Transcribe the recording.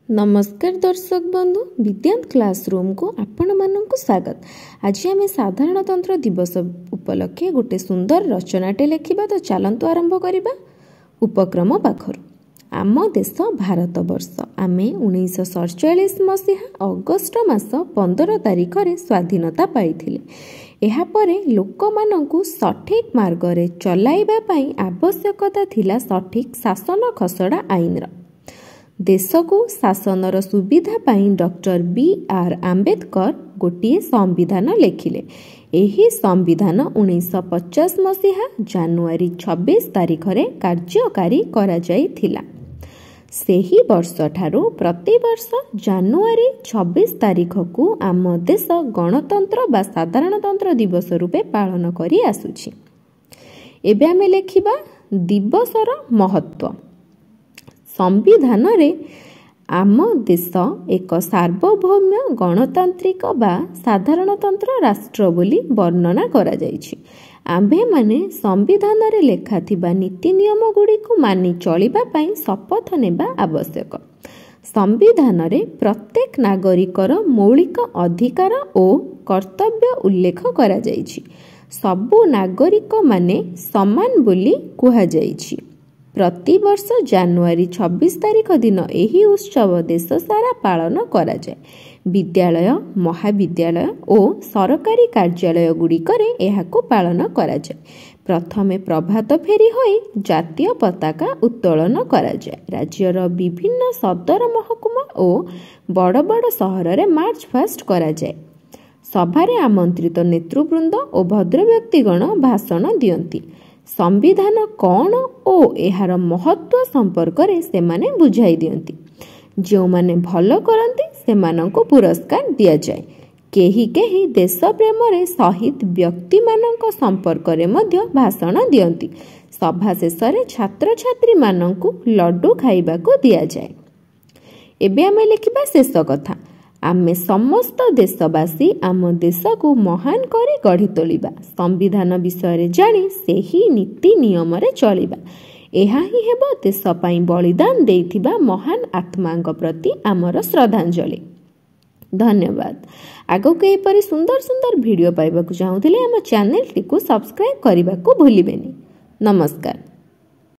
ନମସ୍କାର ଦର୍ଶକ ବନ୍ଧୁ, ବିଦ୍ୟାନ୍ତ କ୍ଲାସରୁମ୍କୁ ଆପଣମାନଙ୍କୁ ସ୍ୱାଗତ। ଆଜି ଆମେ ସାଧାରଣତନ୍ତ୍ର ଦିବସ ଉପଲକ୍ଷେ ଗୋଟେ ସୁନ୍ଦର ରଚନାଟେ ଲେଖିବା। ତ ଚାଲନ୍ତୁ ଆରମ୍ଭ କରିବା ଉପକ୍ରମ ପାଖରୁ। ଆମ ଦେଶ ଭାରତବର୍ଷ। ଆମେ 1947 ମସିହା ଅଗଷ୍ଟ ମାସ 15 ତାରିଖରେ ସ୍ୱାଧୀନତା ପାଇଥିଲେ। ଏହାପରେ ଲୋକମାନଙ୍କୁ ସଠିକ୍ ମାର୍ଗରେ ଚଲାଇବା ପାଇଁ ଆବଶ୍ୟକତା ଥିଲା ସଠିକ୍ ଶାସନ ଖସଡ଼ା ଆଇନର। ଦେଶକୁ ଶାସନର ସୁବିଧା ପାଇଁ ଡକ୍ଟର ବି ଆର୍ ଆମ୍ବେଦକର ଗୋଟିଏ ସମ୍ବିଧାନ ଲେଖିଲେ। ଏହି ସମ୍ବିଧାନ 1950 ମସିହା ଜାନୁଆରୀ 26 ତାରିଖରେ କାର୍ଯ୍ୟକାରୀ କରାଯାଇଥିଲା। ସେହି ବର୍ଷଠାରୁ ପ୍ରତିବର୍ଷ ଜାନୁଆରୀ 26 ତାରିଖକୁ ଆମ ଦେଶ ଗଣତନ୍ତ୍ର ବା ସାଧାରଣତନ୍ତ୍ର ଦିବସ ରୂପେ ପାଳନ କରି ଆସୁଛି। ଏବେ ଆମେ ଲେଖିବା ଦିବସର ମହତ୍ତ୍ୱ। ସମ୍ବିଧାନରେ ଆମ ଦେଶ ଏକ ସାର୍ବଭୌମ ଗଣତାନ୍ତ୍ରିକ ବା ସାଧାରଣତନ୍ତ୍ର ରାଷ୍ଟ୍ର ବୋଲି ବର୍ଣ୍ଣନା କରାଯାଇଛି। ଆମ୍ଭେମାନେ ସମ୍ବିଧାନରେ ଲେଖାଥିବା ନୀତି ନିୟମଗୁଡ଼ିକୁ ମାନି ଚଳିବା ପାଇଁ ଶପଥ ନେବା ଆବଶ୍ୟକ। ସମ୍ବିଧାନରେ ପ୍ରତ୍ୟେକ ନାଗରିକର ମୌଳିକ ଅଧିକାର ଓ କର୍ତ୍ତବ୍ୟ ଉଲ୍ଲେଖ କରାଯାଇଛି। ସବୁ ନାଗରିକମାନେ ସମାନ ବୋଲି କୁହାଯାଇଛି। ପ୍ରତିବର୍ଷ ଜାନୁଆରୀ 26 ତାରିଖ ଦିନ ଏହି ଉତ୍ସବ ଦେଶ ସାରା ପାଳନ କରାଯାଏ। ବିଦ୍ୟାଳୟ, ମହାବିଦ୍ୟାଳୟ ଓ ସରକାରୀ କାର୍ଯ୍ୟାଳୟଗୁଡ଼ିକରେ ଏହାକୁ ପାଳନ କରାଯାଏ। ପ୍ରଥମେ ପ୍ରଭାତ ଫେରି ହୋଇ ଜାତୀୟ ପତାକା ଉତ୍ତୋଳନ କରାଯାଏ। ରାଜ୍ୟର ବିଭିନ୍ନ ସଦର ମହକୁମା ଓ ବଡ଼ ବଡ଼ ସହରରେ ମାର୍ଚ୍ଚ ଫାଷ୍ଟ କରାଯାଏ। ସଭାରେ ଆମନ୍ତ୍ରିତ ନେତୃବୃନ୍ଦ ଓ ଭଦ୍ରବ୍ୟକ୍ତିଗଣ ଭାଷଣ ଦିଅନ୍ତି। ସମ୍ବିଧାନ କ'ଣ ଓ ଏହାର ମହତ୍ତ୍ୱ ସମ୍ପର୍କରେ ସେମାନେ ବୁଝାଇ ଦିଅନ୍ତି। ଯେଉଁମାନେ ଭଲ କରନ୍ତି ସେମାନଙ୍କୁ ପୁରସ୍କାର ଦିଆଯାଏ। କେହି କେହି ଦେଶପ୍ରେମରେ ସହିଦ ବ୍ୟକ୍ତିମାନଙ୍କ ସମ୍ପର୍କରେ ମଧ୍ୟ ଭାଷଣ ଦିଅନ୍ତି। ସଭା ଶେଷରେ ଛାତ୍ରଛାତ୍ରୀମାନଙ୍କୁ ଲଡୁ ଖାଇବାକୁ ଦିଆଯାଏ। ଏବେ ଆମେ ଲେଖିବା ଶେଷ କଥା। ଆମେ ସମସ୍ତ ଦେଶବାସୀ ଆମ ଦେଶକୁ ମହାନ କରି ଗଢ଼ି ତୋଳିବା। ସମ୍ବିଧାନ ବିଷୟରେ ଜାଣି ସେହି ନୀତି ନିୟମରେ ଚଳିବା। ଏହା ହିଁ ହେବ ଦେଶ ପାଇଁ ବଳିଦାନ ଦେଇଥିବା ମହାନ ଆତ୍ମାଙ୍କ ପ୍ରତି ଆମର ଶ୍ରଦ୍ଧାଞ୍ଜଳି। ଧନ୍ୟବାଦ। ଆଗକୁ ଏହିପରି ସୁନ୍ଦର ସୁନ୍ଦର ଭିଡ଼ିଓ ପାଇବାକୁ ଚାହୁଁଥିଲେ ଆମ ଚ୍ୟାନେଲଟିକୁ ସବସ୍କ୍ରାଇବ୍ କରିବାକୁ ଭୁଲିବେନି। ନମସ୍କାର।